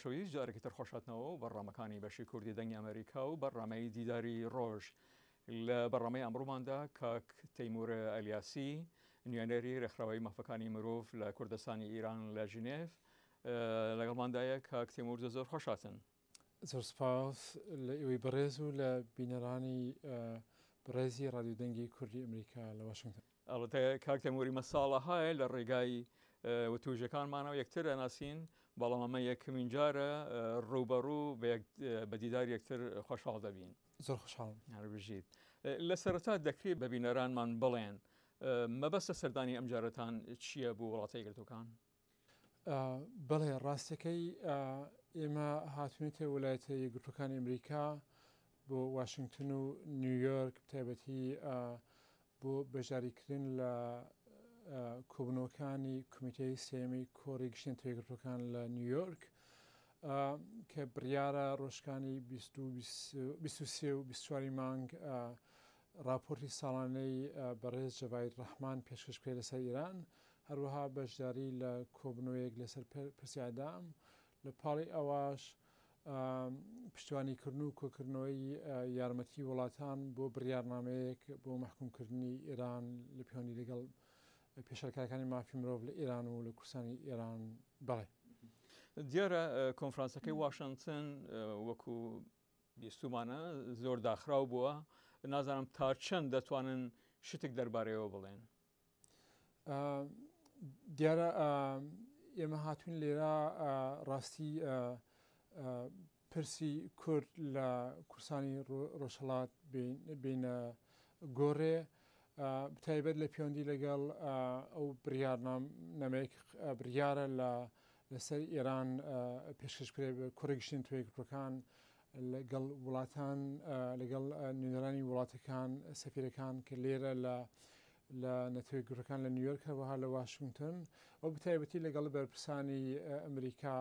خۆشەویست جارێکی تر خۆشهاتنەوە و بەرنامەکانی بەشی کوردی دەنگی ئەمریکا و بەرنامەی دیداری ڕۆژ لە بەرنامەی ئەمڕۆماندا کاک تەیمور ئەلیاسی نوێنەری ڕێکخراوەی مافەکانی مرۆڤ لە کوردستانی ئیران لە ژنێف لەگەڵماندایە کاک تەیمور زۆر خۆشهاتن. زۆر سپاس لە ئێوەی بەڕێز و لە بینەرانی بەڕێزی ڕادیۆ دەنگی کوردی ئەمریکا لە واشنگتن. ئەڵبەتە کاک تەموری مە ساڵەهایە لە ڕێگای وتوژەکانمانەوە یەکتر ئەناسین، بەڵام ئەمە یەکەمین جارە ڕووبەڕوو بە دیدار یەکتر خۆشحاڵ دەبین. زۆر خۆشحاڵم. هەر بژیت. لە سەرەتا دەکرێت بە بینەرانمان بڵێن مەبەستە سەردانی ئەمجارەتان چییە بۆ وڵاتە یەکگرتووەکان؟ بەڵێ ڕاستەکەی ئێمە هاتوونەتە ویلایەتە یەکگرتووەکانی ئەمریکا بۆ واشنگتن و نیویۆرک تایبەتی بۆ بەشداریکردن لە کۆبوونەوەکانی کۆمیتەی سێمی کۆڕی گشتی نەتەوە یەکگرتووەکان لە نیویۆرک کە بڕیارە ڕۆژکانی 23 و 24 مانگ ڕاپۆرتی ساڵانەی بەڕێز جەڤاید ڕەحمان پێشکەش بکرێت لەسەر ئێران، هەروەها بەشداری لە کۆبوونەوەیەک لەسەر پرسی ئیعدام، لە پاڵی ئەوەش پشتیوانیکردن و کۆکردنەوەی یارمەتی وڵاتان بۆ بڕیارنامەیەک بۆ مەحکومکردنی ئێران لە پەیوەندی لەگەڵ پێشێلکارەکانی مافی مرۆڤ لە ئێران و لە کوردستانی ئێران. بەڵێ. دیارە کۆنفرانسەکەی واشنتن وەکو بیستومانە زۆر داخراو بووە، نازانم تا چەند دەتوانن شتێک دەربارەیەوە بڵێن؟ دیارە ئێمە هاتوین لێرە ڕاستی پرسی کورد لە کوردستانی ڕۆژهەڵات بینە گۆڕێ بتایبەت لە پەیوەندی لەگەڵ ئەو بڕیارنامەیەک بڕیارە لە لەسەر ئێران پێشکەش بکرێت بە کۆڕی گشتی نەتەوە یەکگرتووەکان لەگەڵ وڵاتان لەگەڵ نوێنەرانی وڵاتەکان سەفیرەکان کە لێرە لە لە نەتەوە یەکگرتووەکان لە نیویۆرک هەروەها لە واشنگتن و بەتایبەتی لەگەڵ بەرپرسانی ئەمریکا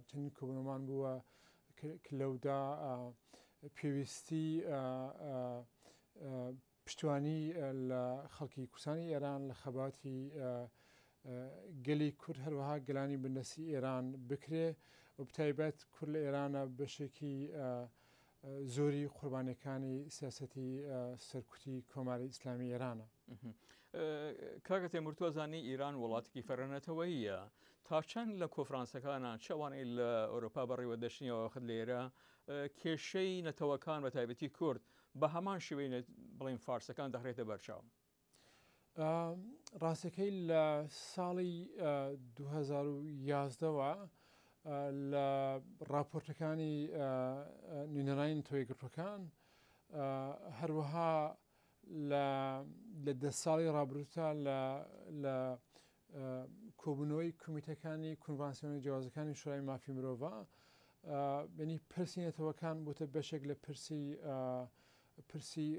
چەندین کۆبوونەوەمان بووە کە لەودا پێویستی پشتیوانی لە خەڵکی کوردستانی ئێران لە خەباتی گەلی کورد هەروەها گەلانی بندەستی ئێران بکرێ و بتایبەت کورد لە ئێرانە بەشێکی زۆری قوربانیەکانی سیاسەتی سەرکوتی کۆماری ئیسلامی ئێرانە. کاکە تێمور تۆ زانی ئیران وڵاتێکی فەرەنەتەوەیە تا چەند لە کۆفرانسەکانە چەوانەی لە ئەوروپا بەڕێوە دەشنیەوە خت لێرە کێشەی نەتەوەکان بە تایبەتی کورد بە هەمان شێوەی بڵێن فارسەکان دەخرێتە بەرچاو. ڕاستەکەی لە ساڵی 2011ەوە لە ڕاپۆرتەکانی نوێنەرانی نەتەوە یەکگرتووەکان هەروەها لە دە ساڵی ڕابرووتا لە کۆبوونەوەی کۆمیتەکانی کونڤانسیۆنە جیاوازەکانی شورای مافی مرۆڤ یعنی پرسی نەتەوەکان بۆتە بەشێک لە پرسی پرسی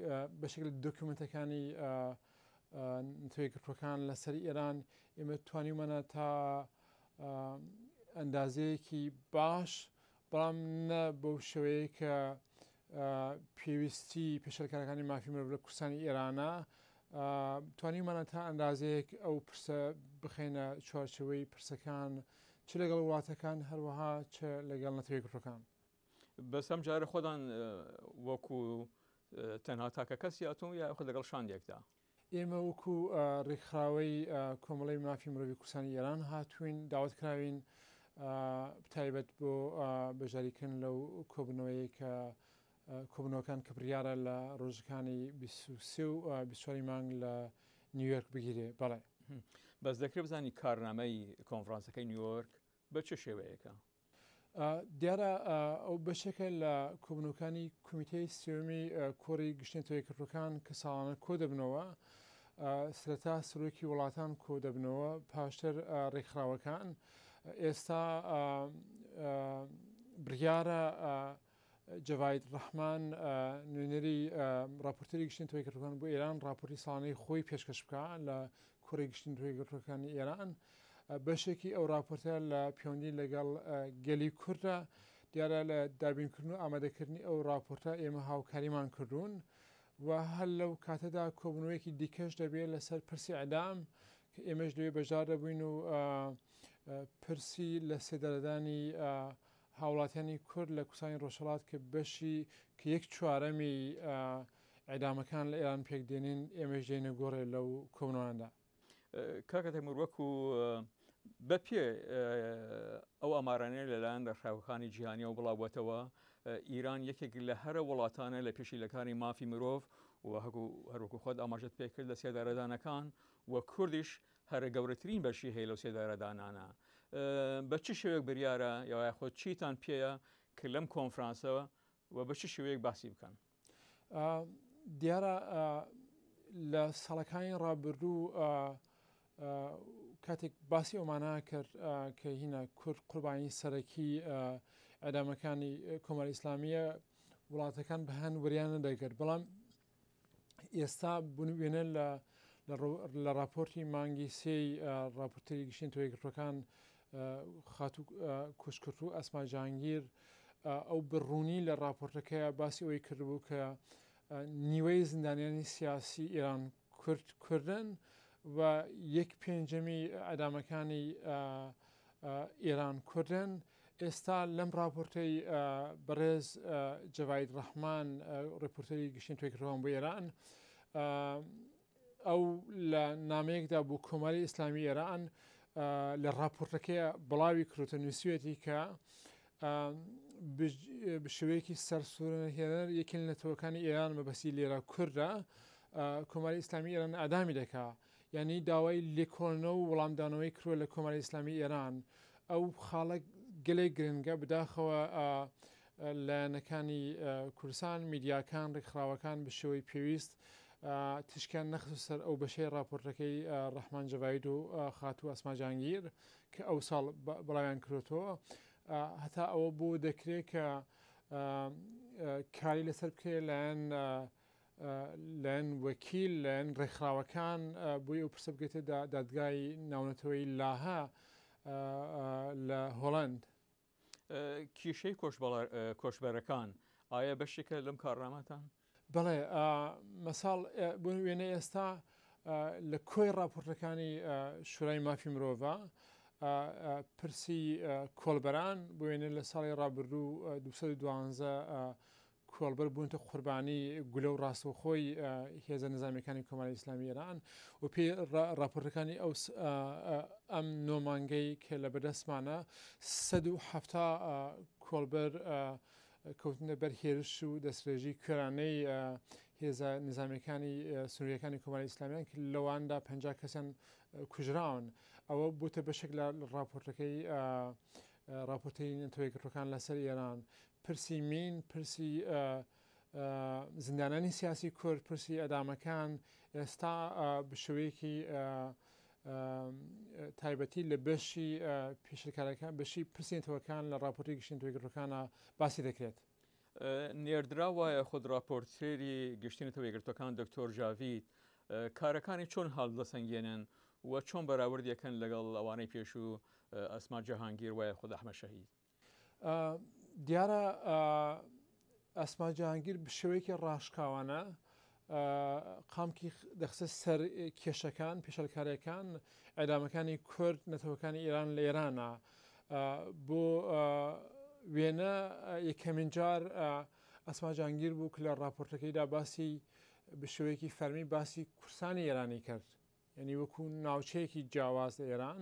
بەشێک لە دۆکیومنتەکانی نەتەوە یەکگرتووەکان لەسەر ئێران ئێمە توانیومانە تا ئەندازەیەکی باش بەڵام نە بەو شێوەیە کە پێویستی پێشێلکارەکانی مافی مرۆڤ لە کوردستانی ئێرانە توانیومانە تا ئەندازەیەک ئەو پرسە بخەینە چوارچێوەی پرسەکان چ لەگەڵ وڵاتەکان هەروەها چ لەگەڵ نەتەوە یەکگرتووەکان. بەس ئەم جارە خۆتان وەکو تەنها تاکە کەسی هاتوون یا خود لەگەڵ شاندێکدا؟ ئێمە وەکو ڕێکخراوەی کۆمەڵەی مافی مرۆڤی کوردستانی ئێران هاتووین داوەت کراوین تایبەت بۆ بەشداریکردن لەو کۆبوونەوەیە کە کۆبوونەوەکان کە بڕیارە لە ڕۆژەکانی 23 و 24 مانگ لە نیویۆرک بگیرێ بەڵێ. بەس دەکرێت بزانی کارنامەی کۆنفرانسەکەی نیویۆرک بە چ شێوەیەکە؟ دیارە ئەو بەشێکە لە کۆبوونەوەکانی کۆمیتەی سێومی کۆڕی گشتی نەتەوە یەکگرتووەکان کە ساڵانە کۆ دەبنەوە سەرەتا سەرۆکی وڵاتان کۆ دەبنەوە پاشتر ڕێکخراوەکان ئێستا بڕیارە جەڤاید ڕەحمان نوێنەری ڕاپۆرتەری گشتی نەتەوە یەکگرتووەکان بۆ ئێران ڕاپۆرتی ساڵانەی خۆی پێشکەش بکا لە کۆڕی گشتی نەتەوە یەکگرتووەکانی ئێران بەشێکی ئەو ڕاپۆرتە لە پەیوەندی لەگەڵ گەلی کوردە دیارە لە دابینکردن و ئامادەکردنی ئەو ڕاپۆرتە ئێمە هاوکاریمان کردوون و هەر لەو کاتەدا کۆبوونەوەیەکی دیکەش دەبێت لەسەر پرسی ئەدام کە ئێمەش لەوێ بەشدار دەبووین و پرسی لە سێدارەدانی. هاوڵاتیانی کورد لە کوردستانی ڕۆژهەڵات کە بەشی کە یەک چوارەمی ئیعدامەکان لە ئێران پێک دێنین ئێمەش دێینە گۆڕێ لەو کۆبوونەوانەدا. کاکە تەیمور وەکو بە پێ ئەو ئامارانەی لەلایەن ڕێکخراوەکانی جیهانیەوە بڵاوبووەتەوە ئیران یەکێک لە هەرە وڵاتانە لە پێشیلەکانی مافی مرۆڤ و هەکو هەروەکو خۆت ئاماژەت پێکرد لە سێدارەدانەکان و کوردیش هەرە گەورەترین بەشی هەیە لەو سێدارەدانانە بە چ شێوەیەک بریارە یاخود چیتان پێیە کە لەم کۆنفرانسەوە و بە چ شێوەیەک باسی بکەن؟ دیارە لە ساڵەکانی ڕابردوو کاتێک باسی ئەومانە کرد کە هینە کورد قوربانی سەرەکی ئەدامەکانی کۆماری ئیسلامیە وڵاتەکان بە هەند وریان نەدەگرت بەڵام ئێستا بوون وێنە لە لە راپۆرتی مانگی سێی راپۆرتەری گشتی نەتەوە یەکگرتووەکان خاتوو کوشکردو ئەسما جانگیر ئەو بڕوونی لە راپۆرتەکەی باسی ئەوەی کردبوو کە نیوەی زیندانیانی سیاسی ئێران کورد کوردن و یەک پێنجەمی ئەدامەکانی ئێران کوردن ئێستا لەم راپۆرتەی بەڕێز جەڤاید ڕەحمان ڕێپۆرتەری گشتی توێکردەوە بۆ ئێران ئەو لە نامەیەکدا بۆ کۆماری ئیسلامی ئێران لە راپۆرتەکەی بڵاوی کردوتە نووسوێتی کە بە شێوەیەکی سەرسوورهێنەر یەکێک لە نەتەوەکانی ئێران مەبەستی لێرە کوردە کۆماری ئیسلامی ئێران ئادامی دەکا یعنی داوای لێکۆڵنەوە و وەڵامدانەوەی کردووە لە کۆماری ئیسلامی ئێران ئەو خاڵە گەلێک گرنگە بداخەوە لایەنەکانی کوردستان میدیاکان ڕێکخراوەکان بە شێوەی پێویست تیشکیان نەخستە سەر ئەو بەشەی ڕاپۆرتەکەی ڕەحمان جەڤاید و خاتوو ئەسما جانگیر کە ئەو ساڵ بڵاویان کرۆتەوە هەتا ئەوە بۆ دەکرێت کە کاری لەسەر بکرێت لایەن لایەن وەکیل لایەن ڕێکخراوەکان بۆی ئەو پرسە بگێتە دادگای ناونەتەوەی لاها لە هۆڵند. کێشەی کۆچبەرەکان ئایا بەشێکە لەم کارنامەتان؟ بەڵێ مەساڵ بۆ وێنە ئێستا لە کۆی راپۆرتەکانی شورای مافی مرۆڤە پرسی کۆڵبەران بۆ وێنە لە ساڵی ڕابردوو 212 کۆڵبەر بوونتە قوربانی گولە و ڕاستەوخۆی هێزە نزامیەکانی کۆماری ئیسلامی ئێران و پێی ڕاپۆرتەکانی ئەو ئەم نۆ مانگەی کە لە بەدەستمانە 170 کۆڵبەر کەوتنە بەر هێرش و دەستڕێژی کوێرانەی هێزە نزامیەکانی سنووریەکانی کۆماری ئیسلامیان کە لەواندا 50 کەسیان کوژراون ئەوە بووتە بەشێک لە ڕاپۆرتەکەی ڕاپۆرتی نەتەوە یەکگرتووەکان لەسەر ئێران پرسی مین، پرسی زیندانانی سیاسی کورد، پرسی ئەدامەکان ئێستا بە شێوەیەکی تایبەتی لە بەشی پێشلکارەکان بەشی پرسی نەتەوەکان لە ڕاپۆرتی گشتی نەتەوە یەکگرتووەکانە باسی دەکرێت. نێردرا وایە خود ڕاپۆرتێری گشتی نەتەوە یەکگرتووەکان دکتۆر جاڤید کارەکانی چۆن هەڵدەسەنگێنن و چۆن بەراورد یەکەن لەگەڵ ئەوانەی پێشوو ئەسما جەهانگیر وایە خود ئەحمەد شەهید؟ دیارە ئەسما جەهانگیر بە شێوەیەکی ڕاشکاوانە قامکی دەخستە سەر کێشەکان پێشەلکاریەکان ئەدامەکانی کورد نەتەوەکانی ئێران لە ئێرانە بۆ وێنە یەکەمین جار ئەسما جانگیر بوو کە لە راپۆرتەکەیدا باسی بە شێوەیەکی فەرمی باسی کورسانی ئێرانی کرد یعنی وەکو ناوچەیەکی جیاواز لە ئێران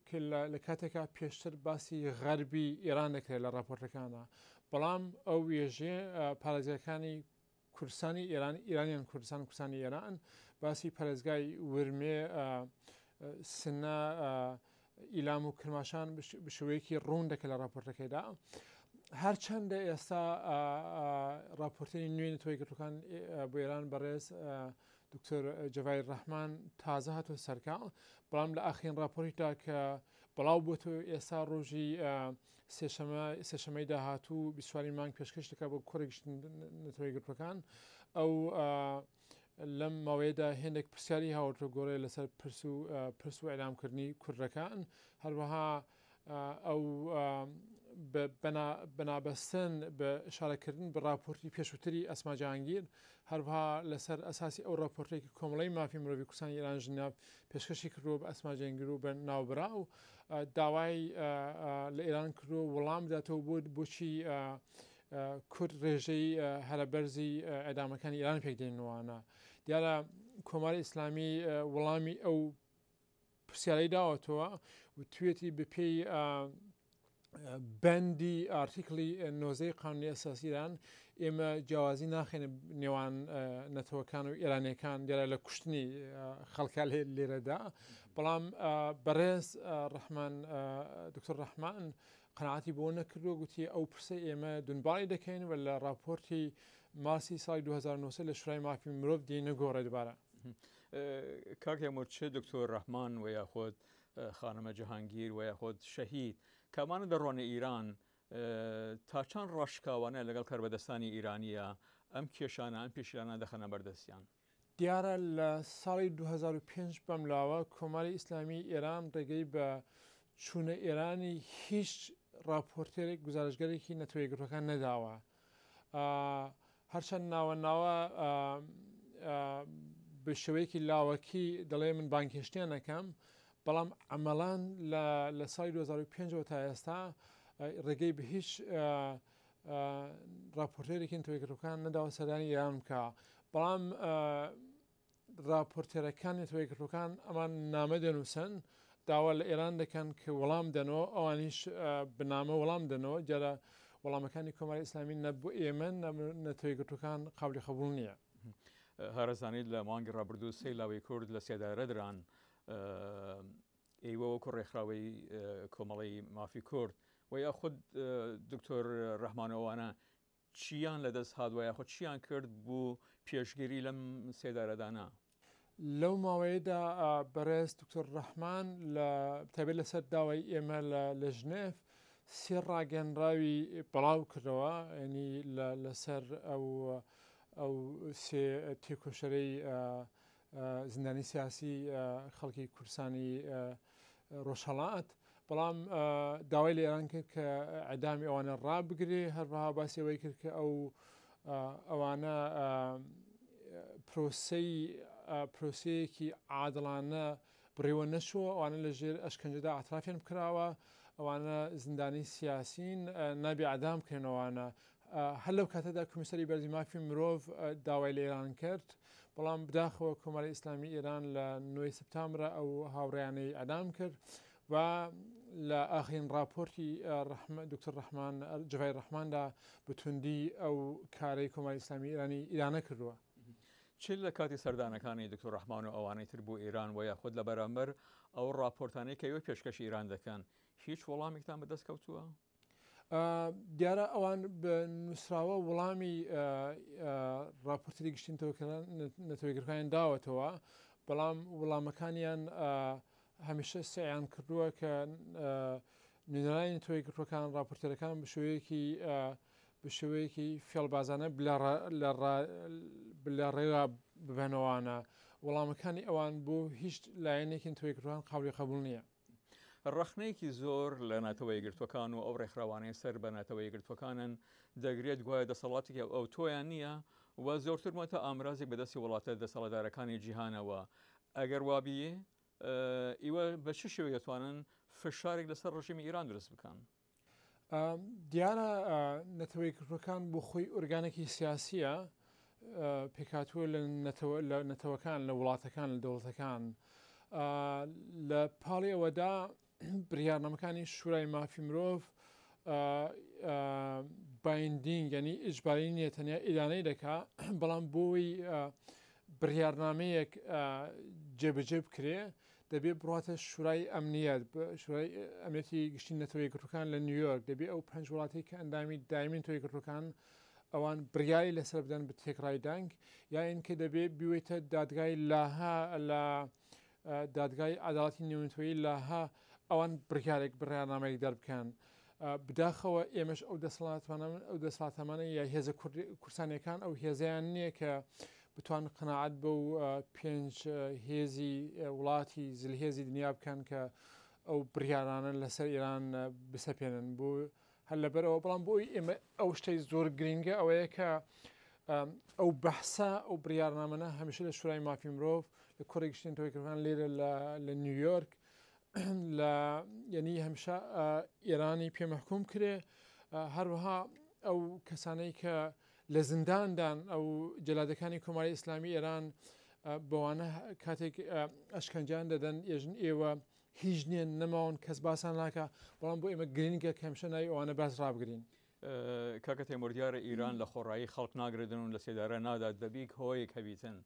کە لە کاتێکا پێشتر باسی غەربی ئێران دەکرێت لە راپۆرتەکانە بەڵام ئەو وێژێ پارێزگاکانی کوردستانی ئێران ئیرانیان کوردستان کوردستانی ئێران باسی پارێزگای ورمێ سنە ئیلام و کرماشان بە شێوەیەکی ڕوون دەکە لە راپۆرتەکەیدا هەرچەندە ئێستا راپۆرتەری نوێی نەتەوە یەکگرتووەکان بۆ ئێران بەڕێز دکتۆر جەڤایر ڕەحمان تازە هاتووە سەرکا بەڵام لە ئاخرین راپۆرتیدا کە بڵاو بۆتەوە ئێستا ڕۆژی سێشەمەی داهاتوو 24 مانگ پێشکەش دەکات بۆ کۆڕی گشتی نەتەوە یەکگرتووەکان ئەو لەم ماوەیەدا هێندێک پرسیاری هاوردە گۆڕێ لەسەر پرس و پرس و ئەلامکردنی کوردەکان هەروەها ئەو بەنابەستن بە ئشارەکردن بە راپۆرتی پێشووتری ئەسما جەهانگیر، هەروەها لەسەر ئەساسی ئەو راپۆرتەی کە کۆمەڵەی مافی مرۆڤی کوردستانی ئێران ژنێڤ پێشکەشی کردووە بە ئەسما جەهانگیر و بە ناوبراو داوای لە ئێران کردووە وڵام بداتەوە بۆ بۆچی کورد ڕێژەی هەرە بەرزی ئەدامەکانی ئێران پێک دێنوانە. دیارە کۆماری ئیسلامی وڵامی ئەو پرسیارەی داوەتەوە و توێتی بەپێی بەندی ئارتیکلی نۆزەی قانونی ئەساسی ئێران ئێمە جیاوازی ناخێنە نێوان نەتەوەکان و ئێرانیەکان دیارە لە کوشتنی خەڵکە لێرەدا بەڵام بەڕێز ڕەحمان دکتۆر ڕەحمان قەناعەتی بۆ نەکردووە گوتی ئەو پرسە ئێمە دونباڵی دەکەین و لە راپۆرتی مارسی ساڵی 2009 لە شورای مافی مرۆڤ دێنە گۆڕێ دوبارە. کاک تەیمور چ دکتۆر ڕەحمان و یاخود خانمە جەهانگیر و یاخود شەهید کامانە دەڕۆنە ئیران تا چەند ڕاشکاوانە لەگەڵ کاربەدەستانی ئیرانیە ئەم کێشانە ئەم پێشیلانە دەخەنە بەردەستیان؟ دیارە لە ساڵی 2005 بەم لاوە کۆماری ئیسلامی ئێران ڕێگەی بە چوونە ئێرانی هیچ ڕاپۆرتێرێک گوزارشگەرێکی نەتەوە یەکگرتووەکان نەداوە. هەرچەند ناوە ناوە بە شێوەیەکی لاوەکی دەڵێ من بانگهێشتیان نەکەم بەڵام عملان لە ساڵی 2005 تا ئێستا ڕێگەی بە هیچ راپۆرتێرێکی نەتەوەیەکگرتووەکان نەداوە سەردانی ئێران بکە بەڵام راپۆرتێرەکانی نەتەوەیەکگرتووەکان ئەمان نامە دەنووسن داوا لە ئێران دەکەن کە وەڵام دەنەوە ئەوانیش بنامە وەڵام دەنەوە جارە وەڵامەکانی کۆماری ئیسلامی نە بۆ ئێمە نەتەوەیەکگرتووەکان قابلی قبوڵ نییە. هەرەزانیت لە مانگی ڕابردوو سێ لاوی کورد لە سێدارە دران ئێوە وەکو ڕێکخراوەی کۆمەڵی مافی کورد و یاخود دکتۆر ڕەحمانەوانە چیان لەدەست هات وە یاخود چیان کرد بۆ پێشگیری لەم سێدارەدانە؟ لەو ماوەیەدا بەڕێز دکتۆر ڕەحمان لە تایبەت لەسەر داوای ئێمە لە ژنێف سێ ڕاگەنراوی بڵاو کردەوە ینی لەسەر ئەو ئەو سێ تێکۆشەرەی زیندانی سیاسی خەڵکی کوردستانی ڕۆژهەڵات بەڵام داوای لە ئێران کرد کە ئەدامی ئەوانە ڕابگرێ هەروەها باسی ئەوەی کرد کە ئەو ئەوانە پرۆسەی پرۆسەیەکی عادڵانە بڕیوە نەچووە ئەوانە لە ژێر ئەشکەنجەدا ئەترافیان بکراوە ئەوانە زیندانی سیاسین نابێ ئەدام بکرێنەوەوانە هەر لەو کاتەدا کۆمیسەری بەرزی مافی مرۆڤ داوای لە ئێران کرد، بەڵام بداخەوە کۆماری ئیسلامی ئێران لە نۆی سپتامبرا ئەو هاوڕێیانەی ئەدام کرد و لە ئاخرین راپۆرتی دکتۆر ڕەحمان جڤای ڕەحماندا بە توندی ئەو کارەی کۆماری ئیسلامی ئێرانی ئیدانە کردووە. چ لە کاتی سەردانەکانی دکتۆر ڕەحمان و ئەوانەی تر بۆ ئێران و یاخود لە بەرامبەر ئەو ڕاپۆرتانەی کە ئێوە پێشکەشی ئێران دەکەن هیچ وەڵامێکتان بەدەست کەوتووە؟ دیارە ئەوان بە نووسراوە وەڵامی راپۆرتری گشتی نەتەوەیەکگرتووەکانیان داوەتەوە بەڵام وەڵامەکانیان هەمیشە سەیان کردووە کە نوێنەرانی نەتەوەیەکگرتووەکان راپۆرتەرەکان بە شێوەیەکی بە شێوەیەکی فێڵبازانە لە ڕێگا ببەنەوانە وەڵامەکانی ئەوان بۆ هیچ لایەنێکی نەتەوەیەکگرتووەکان قابلی قبوڵ نییە. ڕەخنەیەکی زۆر لە نەتەوە یەکگرتووەکان و ئەو ڕێکخراوانەی سەر بە نەتەوە یەکگرتووەکانن دەگرێت گوایە دەسەڵاتێکی ئەوتۆیان نییە و زۆرتر بووەتە ئامرازێک بەدەستی وڵاتە دەسەڵاتدارەکانی جیهانەوە ئەگەر وابی ئیوە بە چ شێوەیەک دەتوانن فشارێک لەسەر ڕژیمی ئیران دروست بکەن؟ دیارە نەتەوە یەکگرتووەکان بۆ خۆی ئۆرگانێکی سیاسیە پێکهاتووە لە نەتەوە لە نەتەوەکان لە وڵاتەکان لە دەوڵەتەکان لە پاڵی ئەوەدا بڕیارنامەکانی شورای مافی مرۆڤ binding یعنی ئیجباری نییە تەنیا ئیدانەی دەکا بەڵام بۆی بڕیارنامەیەک جێبەجێ بکرێ دەبێ بڕاتە شورای ئەمنیەت، شورای ئەمنیەتی گشتی نەتەوە یەکگرتووەکان لە نیویۆرک، دەبێ ئەو پێنج وڵاتەی کە ئەندامی دایمین نەتەوە یەکگرتووەکان ئەوان بڕیاری لەسەر بدەن بە تێکڕای دەنگ، یا اینکە دەبێ بیوێتە دادگای لاها لە دادگای عەداڵەتی نێونەتەوەیی لاها ئەوان بڕیارێک بڕیارنامەیەک دەربکەن. بداخەوە ئێمەش ئەو دەسەڵاتمانە ئەو دەسەڵاتەمانە یا هێزە کوردستانیەکان ئەو هێزیان نییە کە بتوان قەناعەت بەو پێنج هێزی وڵاتی زلهێزی دنیا بکەن کە ئەو بڕیارانە لەسەر ئێران بسەپێنن بۆ. هەر لەبەرەوە بەڵام بۆی ئێمە ئەو شتەی زۆر گرینگە ئەوەیە کە ئەو بەحسە ئەو بڕیارنامەنە هەمیشە لە شورای مافی مرۆڤ لە کۆڕی گشتی نەتەوەیەکگرتووەکان لێرە لە نیویۆرک لە یعنی هەمیشە ئێرانی پێ مەحکوم کرێ هەروەها ئەو کەسانەی کە لە زینداندان ئەو جەلادەکانی کۆماری ئیسلامی ئێران بەوانە کاتێک ئەشکەنجان دەدەن ئێژن ئێوە هیچ نییە نەماون کەس باسان ناکە بەڵام بۆ ئێمە گرنگە کەمشە ناوی ئەوانە باس ڕابگرین. کاکە تەیمور دیارە ئیران لە خۆڕایی خەڵک ناگرێتن و لە سێدارە نادات دەبیک هۆیەک هەبیتن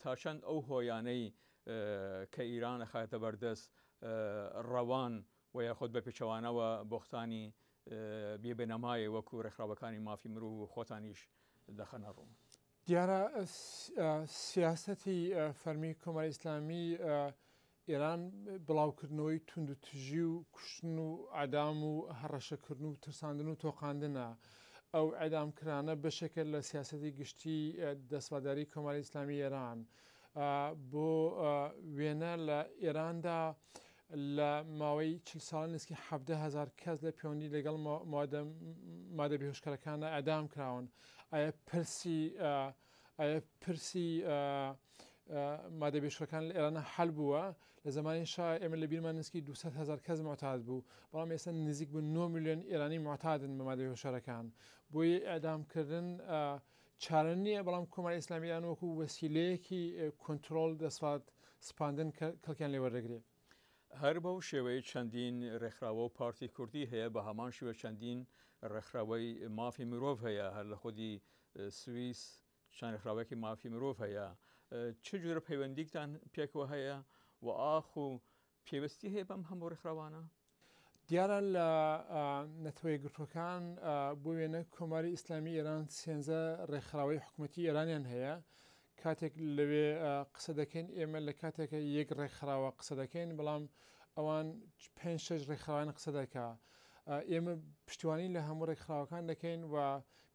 تا چەند ئەو هۆیانەی کە ئیران ئەخاتە بەردەست ڕەوان و یاخود بە پێچەوانەوە بۆختانی بێ بنەمایە وەکو ڕێکخراوەکانی مافی مرۆڤ و خۆتانیش دەخەنە ڕوو. دیارە سیاسەتی فەرمی کۆماری ئیسلامی ئێران بڵاوکردنەوەی توندوتیژی و کوشتن و ئەدام و هەڕەشەکردن و ترساندن و تۆقاندنە. ئەو ئەدامکرانە بەشێکە لە سیاسەتی گشتی دەسەڵاتداری کۆماری ئیسلامی ئێران. بۆ وێنە لە ئێراندا لە ماوەی 40 ساڵ نزیکی 17 هزار کەس لە پەیوەندی لەگەڵ مادە بێهۆشکەرەکاندا ئەدام کراون. ئایا پرسی ئایا پرسی مادە بێشکەکان لە ئێرانە حل بووە؟ لە زمانی شا ئێمە لە بیرمان نزیکی 200 هزار کەس معتاد بوو، بەڵام ئێستا نزیک بوو 9 میلیۆن ئێرانی معتادن بە مادە هۆشەرەکان. بۆیە ئێعدامکردن چارە نییە، بەڵام کۆماری ئیسلامی ئێران وەکو وەسیلەیەکی کۆنترۆڵ دەسەڵات سپاندن کەڵکیان لێ وەردەگرێ. هەر بەو شێوەیە چەندین ڕێکخراوە و پارتی کوردی هەیە، بە هەمان شێوە چەندین ڕێکخراوەی مافی مرۆڤ هەیە، هەر لە خودی سوئیس چەند ڕێکخراوەیەکی مافی مرۆڤ هەیە. چ جۆرە پەیوەندیکتان پێکەوە هەیە و ئاخ و پێویستی هەیە بەم هەموو ڕێکخراوانە؟ دیارە لە نەتەوە یەکگرتووەکان بۆ وێنە کۆماری ئیسلامی ئێران سێنزە ڕێکخراوەی حکوومەتی ئێرانیان هەیە. کاتێک لەوێ قسە دەکەین ئێمە لە کاتێکە یەک ڕێکخراوە قسە دەکەین، بەڵام ئەوان پێنج شەش ڕێکخراوان قسە دەکا. ئێمە پشتیوانی لە هەموو ڕێکخراوەکان دەکەین و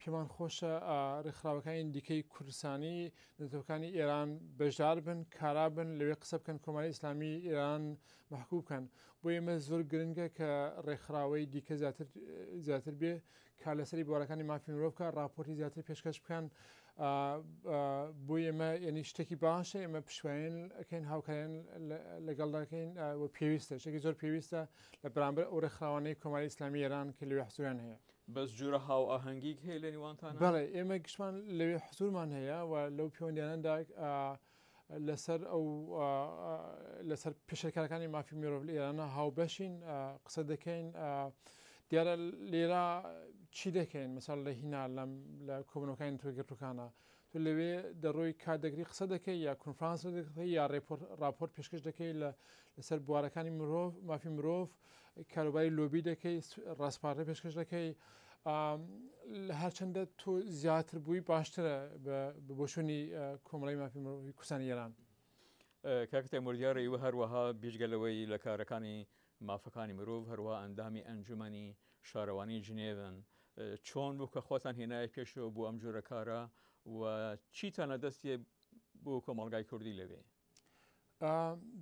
پێمان خۆشە ڕێکخراوەکانی دیکەی کوردستانی نەتەوەکانی ئێران بەشدار بن، کارا بن، لەوێ قسە بکەن، کۆماری ئیسلامی ئێران مەحکوم بکەن. بۆ ئێمە زۆر گرنگە کە ڕێکخراوەی دیکە زیاتر زیاتر بێ کار لەسەری بوارەکانی مافی مرۆڤ بکە، ڕاپۆرتی زیاتر پێشکەش بکەن. بۆ ئێمە یعنی شتێکی باشە، ئێمە پشتیوانیان ئەکەین، هاوکاریان لەگەڵ دەکەین و پێویستە، شتێکی زۆر پێویستە لە بەرامبەر ئەو ڕێکخراوانەی کۆماری ئیسلامی ئێران کە لەوێ حزوریان هەیە. بەس جورە هاوئاهەنگیک هەیە لە نێوانتانە؟ بەڵێ، ئێمە گشتمان لەوێ حزورمان هەیە و لەو پەیوەندیانەدا لەسەر ئەو لەسەر پێشێلکارەکانی مافی مرۆڤ لە ئێرانە هاوبەشین، قسە دەکەین. دیارە لێرە چی دەکەین؟ مەسەڵ لە هینا لەم لە کۆبوونەوەکانی نەتەوەیەکگرتووەکانە تۆ لەوێ دەڕۆی کات دەگری قسە دەکەی یا کۆنفرانس دەکەی یا ڕاپۆرت پێشکەش دەکەی لە لەسەر بوارەکانی مرۆڤ، مافی مرۆڤ، کاروباری لۆبی دەکەی، ڕاسپاردە پێشکەش دەکەی. هەرچەندە تۆ زیاتر بووی باشترە بە بۆچوونی کۆمەڵی مافی مرۆڤی کوردستانی ئێران. کاک تەیمور دیارە ئیوە هەروەها بیجگە لەوەی لە کارەکانی مافەکانی مرۆڤ هەروەها ئەندامی ئەنجومەنی شارەوانی جنێڤن، چۆن بوو کە خۆتان هێنایە پێشەوە بۆ ئەم جۆرە کارە و چیتان لە دەستیە بۆ کۆمەڵگای کوردی لەوێ؟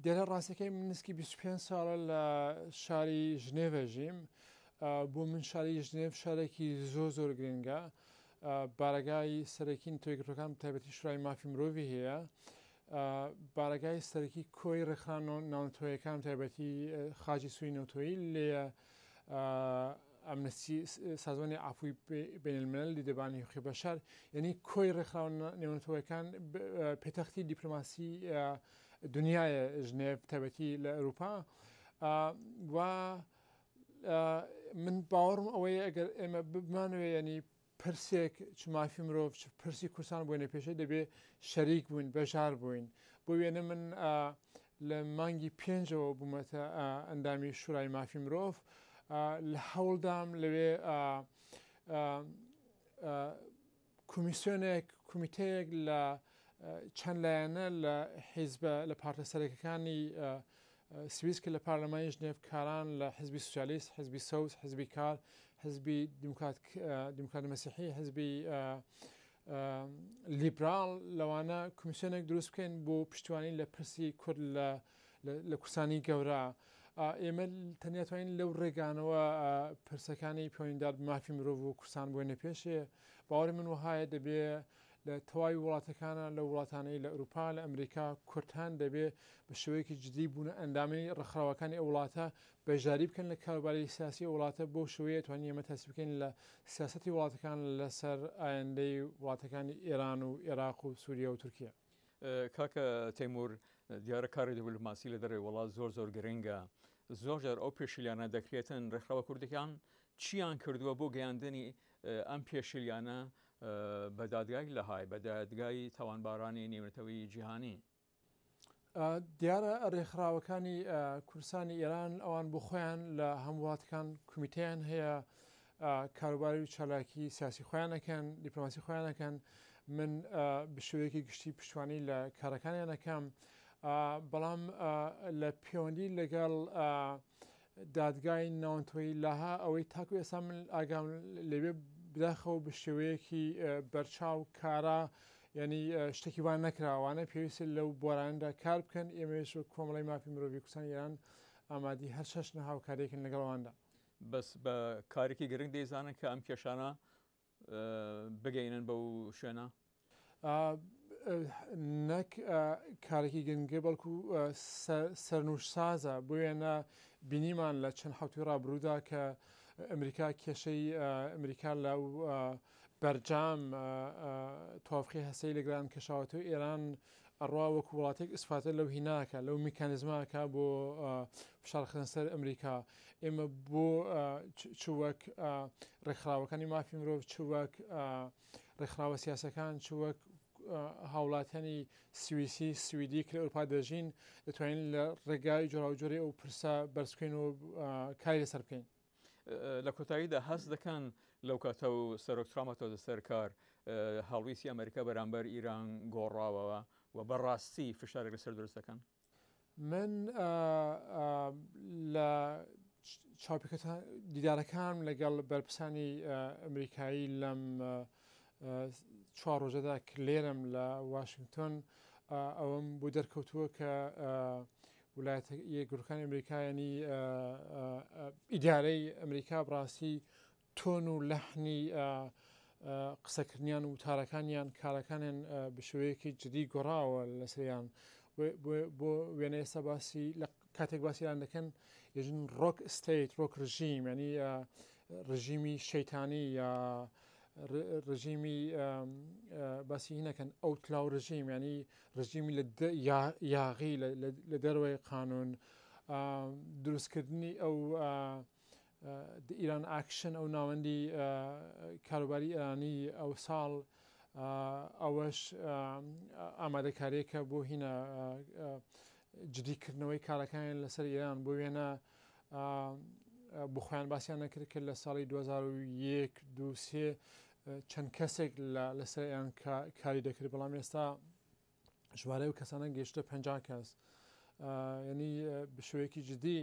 دیارە ڕاستەکەی من نزیکی 25 ساڵە لە شاری ژنێڤ ژیم. بۆ من شاری ژنێڤ شارێکی زۆر زۆر گرنگە. بارەگای سەرەکی نەتەوەیەکگرتووەکان تایبەتی شورای مافی مرۆڤی هەیە، بارەگای سەرەکی کۆی ڕێکخراوە ناونەتەوەیەکان تایبەتی خاچی سووری نەتەوەیی لێیە، ئەمنستی، سازمانی عفوی بین الملل، دیدەبانی حقوقی بەشەر، یعنی کۆی ڕێکخراوە نێونەتەوەیەکان پێتەختی دیپلۆماسی دنیایە ژنێڤ تایبەتی لە ئەوروپا. و من باوەڕم ئەوەیە ئەگەر ئێمە بمانەوێ ینی پرسێک چ مافی مرۆڤ چ پرسی کوردستان بۆینە پێشێ دەبێ شەریک بووین، بەشدار بووین. بۆ وێنە من لە مانگی پێنجەوە بوومەتە ئەندامی شورای مافی مرۆڤ، لە هەوڵدام لەوێ کۆمیسیۆنێک کومیتەیەک لە چەند لایەنە لە حیزبە لە پارتە سەرەکەکانی سویس کە لە پارلەمانی ژنێف کاران لە حزبی سوسیالیست، حزبی سەوز، حزبی کار، حزبی دیموکرات دیموکرات مەسیحی، حزبی لیبرال، لەوانە کۆمیسیۆنێک دروست بکەین بۆ پشتیوانی لە پرسی کورد لە لە کوردستانی گەورە. ئێمە تەنیا توانین لەو ڕێگانەوە پرسەکانی پەیوەندیدار بە مافی مرۆڤ و کوردستان بۆینە پێشێ. باوەڕی من وەهایە دەبێ لە تەواوی وڵاتەکانە لە وڵاتانەی لە ئەوروپا لە ئەمریکا کورد هەن دەبێ بە شێوەیەکی جدی بوونە ئەندامی ڕێکخراوەکانی ئەو وڵاتە بەشداری بکەن لە کاروباری سیاسی ئەو وڵاتە بەو شێوەیە توانین ئێمە تەسیر بکەین لە سیاسەتی وڵاتەکان لەسەر ئایندەی وڵاتەکانی ئێران و ئێراق و سووریا و تورکیا. کاکە تەیمور دیارە کاری دیبلۆماسی لە دەرەوەی وڵات زۆر زۆر گرنگە زۆر جار ئەو پێشیلیانە دەکرێتن ڕێکخراوە کوردەکان چیان کردووە بۆ گەیاندنی ئەم پێشیلیانە بە دادگای لەهای بە دادگای تاوانبارانی نێونەتەوەی جیهانی؟ دیارە ڕێکخراوەکانی کوردستانی ئێران ئەوان بۆ خۆیان لە هەموو وڵاتەکان کومیتەیان هەیە کاروباری و چالاکی سیاسی خۆیان ئەکەن، دیپلۆماسی خۆیان ئەکەن، من بە شێوەیەکی گشتی پشتیوانی لە کارەکانیان ئەکەم، بەڵام لە پەیوەندی لەگەڵ دادگای ناونتۆیی لاها ئەوەی تاکو ئێستا من ئاگام لێبێ بداخەوە بە شێوەیەکی بەرچاو کارا یعنی شتێکی وان نەکراوانە پێویستە لەو بواراندا کار بکەن ئێمەش کۆمەڵی مافی مرۆڤی کوردستانی ئێران ئامادی هەر چەشنە هاوکاریەکن لەگەڵ ئەواندا. بەس بە کارێکی گرنگ دەیزانن کە ئەم کێشانە بگەینن بەو شوێنە؟ نەک کارێکی گرنگە بەڵکو سەرنووشسازە بۆ وێنە بینیمان لە چەند حوتوی ڕابروودا کە ئەمریکا کێشەی ئەمریکا لە بەرجام توافقی هەسەی لەگران کەشاوەتەوە ئێران ئەڕوا وەکو وڵاتێک ئیسفادە لەو هیناکە لەو میکانیزماکە بۆ فشار خستنە سەر ئەمریکا ئێمە بۆ چ وەک ڕێکخراوەکانی مافی مرۆڤ چ وەک ڕێکخراوە سیاسەکان چ وەک هاوڵاتیانی سویسی سویدی کە لە ئەوروپا دەژین دەتوانین لە ڕێگای جۆراوجۆری ئەو پرسە بەرز بکەین و کاری لەسەر بکەین. لە کۆتاییدا هەست دەکەن لەو کاتە و سەرۆک ترامپ هاتۆتە سەر کار هەڵویستی ئەمریکا بەرامبەر ئیران گۆڕاوەوە و بەڕاستی فشارێک لەسەر دروست دەکەن؟ من لە چاوپێکەوتن دیدارەکانم لەگەڵ بەرپرسانی ئەمریکایی لەم چوار ڕۆژەدا کە لێرەم لە واشنگتۆن ئەوەم بۆ دەرکەوتووە کە ولایەتە یەکگرتووەکانی ئەمریکا یانی ئیدارەی ئەمریکا بڕاستی تۆن و لەحنی قسەکردنیان و وتارەکانیان کارەکانیان بە شێوەیەکی جدی گۆڕاوە لەسەریان بۆ وێنە ئێستا باسی لە کاتێک باسییان دەکەن یژن rogue state rogue regime ینی ڕژیمی شەیتانی یا ڕژیمی باسی هینەکەن ئەو تلاو ڕژیم ینی ڕژیمی لە یاغی لە دەرەوەی قانون دروستکردنی ئەو ئیران ئاکشن ئەو ناوەندی کاروباری ئێرانی ئەو ساڵ ئەوەش ئامادەکاریەکە بۆ هینە جدیکردنەوەی کارەکانیان لەسەر ئێران بۆ وێنە بۆ خۆیان باسییان نەکرد کە لە ساڵی 2001 دوسێ چەند کەسێک لەسەر ئێران کاری دەکرد بەڵام ئێستا ژمارەی ئەو کەسانە گەیشتە 50 کەس ینی بشوەیەکی جدی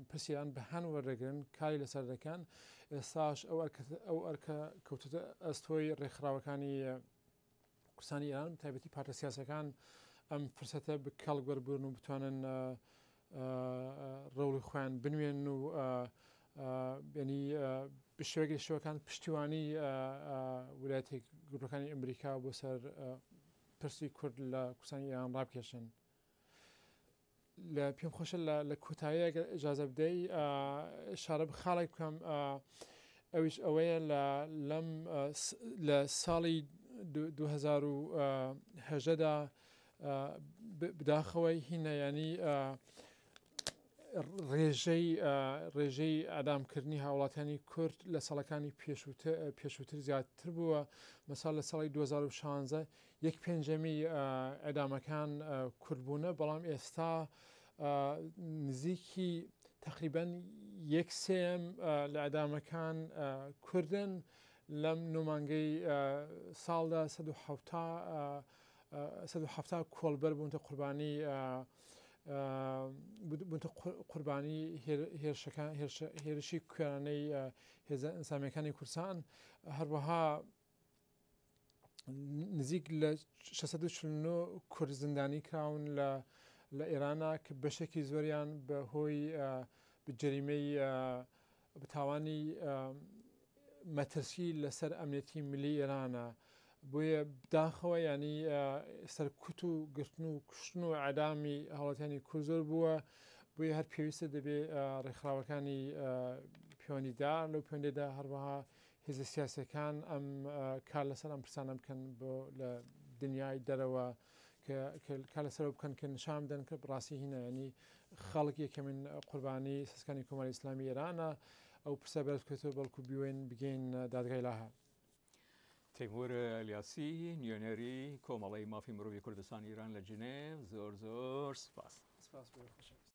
پرسیان بە هەن وەردەگرن کاری لەسەر دەکەن ئێستاش ئەو ئەو ئەرکە کەوتە ئەستۆی ڕێکخراوەکانی کوردستانی ئێران تایبەتی پارتە سیاسەکان ئەم فرسەتە کەڵک وەربگرن و بتوانن ڕۆڵی خۆیان بنوێن و ینی بشێوەیەک لە شێوەکان پشتیوانی ولایەتە گروپەکانی ئەمریکا بۆ سەر پرسی کورد لە کوردستانی ئێران ڕابکێشن. لە پێم خۆشە لە کۆتایی ئەگەر ئجازە بدەی شارە بخاڵێک بکەم ئەویش ئەوەیە لە لەم لە ساڵی 2010دا بداخەوەی هینە ینی ڕێژەی ڕێژەی ئەدامکردنی هاوڵاتیانی کورد لە ساڵەکانی پێشووتر زیاتر بووە مەسا لە ساڵی 2016 یەک پێنجەمی ئەدامەکان کورد بوونە بەڵام ئێستا نزیکی تقریبان یەک سێم لە ئەدامەکان کوردن لەم نۆمانگەی ساڵدا 170 کۆڵبەر بوونتە قوربانی بوونتە قوربانی هێرشەکان هێرشی کوێرانەی هێزە ئینسامیەکانی کوردستان هەروەها نزیک لە 649 کورد زیندانی کراون لە لە ئێرانە کە بەشێکی زۆریان بە هۆی جەریمەی تاوانی مەترسی لەسەر ئەمنیەتی ملی ئێرانە بۆیە بداخەوە ینی سەرکوت و گرتن و کوشتن و ئەدامی هاوڵاتیانی کورد زۆر بووە بۆیە هەر پێویستە دەبێ ڕێکخراوەکانی پەیوەندیدار لەو پەیوەندیدا هەروەها هێزە سیاسەکان ئەم کار لەسەر ئەم پرسانە بکەن بۆ لە دنیای دەرەوە کار لەسەرەوە بکەن کە نیشان بدەن کە بڕاستی هینە ینی خەڵک یەکەمین قوربانی سەسکانی کۆماری ئیسلامی ئێرانە ئەو پرسە بەرز بکرێتەوە بەڵکو بیوێن بگەین دادگای لاهە. تەیمور ئەلیاسی نوێنەری کۆمەڵەی مافی مرۆڤی کوردستان ئیران لە جنێڤ زۆر زۆر سپاس. سپاس بۆ خۆشەویست.